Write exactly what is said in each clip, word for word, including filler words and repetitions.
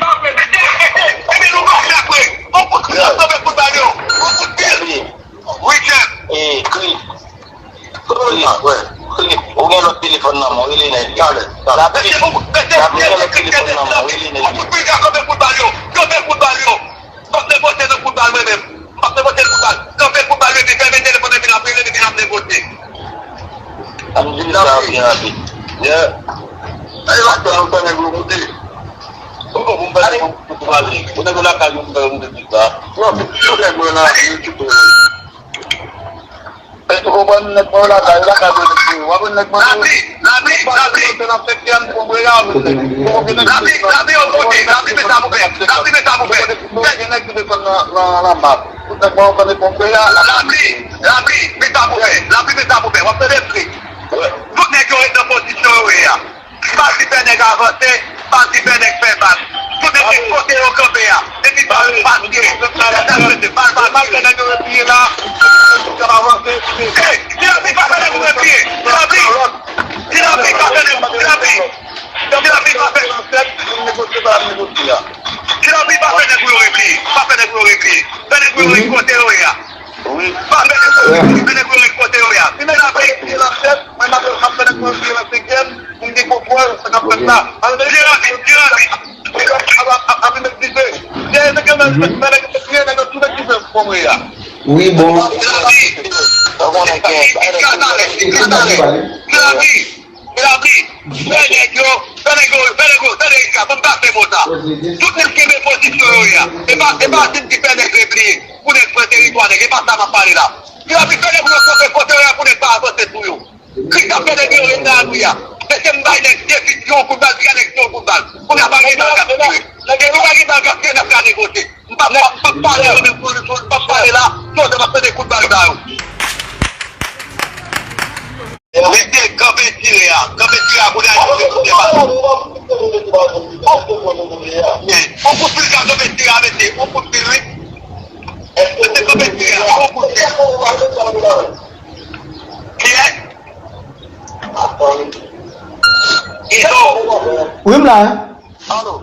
pa vle, mete, e, e, e, e, nou pa vle apre. On kout pil, on kout bal yo. On kout pil. Wi, chèf. E, Kris. Kris, wè. Kris, ou gen lòt telefòn nan men w, rele nèg. Talè, talè. Mete, mete, mete, mete, on kout pil, kanpe kout bal yo. Kanpe kout bal yo. M ap revolte nan kout bal mwen menm. M ap revolte nan kout bal. Kanpe kout bal epi fèmen telefòn epi n ap rele epi n ap revolte. Ann di sa byen rapid. Yeah. Ay, la, sa nou fè nèg yo moute. Ou konn m fè nèg yo moute tou pale. Ou nèg yo lakay yo m fè yo moute tou sa. Non, se tou nèg mwen la, yo kite. Èske ou konprann nèg mwen yo lakay, yo lakay mwen nèg mwen yo. W ap wè nèg mwen yo. Lavi, lavi, lavi. Lavi, lavi, yo kote, lavi, men sa pou fè. Lavi, men sa pou fè. Gen nèg ki desann nan, nan, nan map. Tout nèg mwen yo konn e konn fè a. Lavi, lavi, men sa pou fè. Lavi, men sa pou fè. W ap tande fri. Tout nèg yo ret nan pozisyon yo ye a. Pa di fè nèg avanse, pa di fè nèg fè bak. Tout nèg gen kote yo kanpe a. Depi bal pa tire, bal pa tire. Hey, Ti Lapli pa fè nèg ou repliye. Ti Lapli, Ti Lapli pa fè nèg, Ti Lapli. Ti Lapli pa fè. Ti Lapli pa fè nèg ou yo repliye. Pa fè nèg ou yo repliye. Fè nèg ou yo ret kote yo ye a. Pa fè nèg ou yo repliye. Fè nèg ou yo ret kote yo ye a. Ti Lapli. Mwen, m ap, m ap fè nèg mwen vire nan senkyèm, pou m gen kontwòl sa k ap fèt la. Alò, Jeremi, Jeremi. Ap, ap, ap, ap vin met dife. Jeremi, se ke mwen, mwen, nèg yo tou met dife pou mwen a. Wi, bon. Jeremi. Jeremi. Jeremi. Jeremi. Fè nèg yo, fè nèg yo, fè nèg yo, tande Edgar, ban m pase mo sa. Tout nèg kenbe pozisyon yo ye a. E pa, e pa di m ki fè nèg repliye, pou nèg pran teritwa nèg. E pa sa m ap pale la. Jeremi, fè nèg yo kanpe kote yo ye a pou nèg pa avanse sou yo. Kris ap fè nèg yo ret nan lari a. Mesye, m bay nèg defi, yon kout bal, piga nèg yon kout bal. Kounye a pa gen bal k ap tire. Depi pa gen bal k ap tire, n ap ka negote. M p ap, m p ap pale yo menm pou, pou, m p ap pale la. Tout tan m ap tande kout bal sa yo. Mesye, kanpe tire a. Kanpe tire a, kounye a, yo koute bal. On kout pil ka kanpe tire a, mesye. On kout pil, wi. Mesye, kanpe tire a. On kout pil. Kiyès? Izo. Wi, m la, wi. Alo.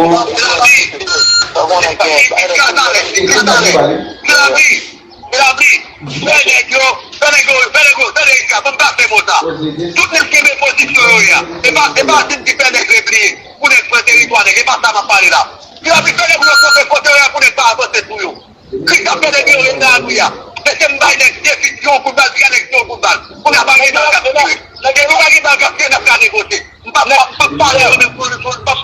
Melavi, Melavi, Melavi, fè nèg yo, fè nèg yo, fè nèg yo, tande Edgar, ban m pase mo sa. Tout nèg kenbe pozisyon yo ye a. E pa, e pa Sid ki fè nèg repliye, pou nèg pran teritwa nèg, e pa sa m ap pale la. Melavi, fè nèg yo kanpe kote yo ye a pou nèg pa avanse sou yo. Kris ap fè nèg yo ret nan lari a. Mesye, m bay nèg defi, yon kout bal, tire nèg yon kout bal. Kounye a pa gen bal k ap tire. Depi pa gen bal k ap tire, n ap ka negosye. M p ap, m p ap pale yo menm pou, pou, m p ap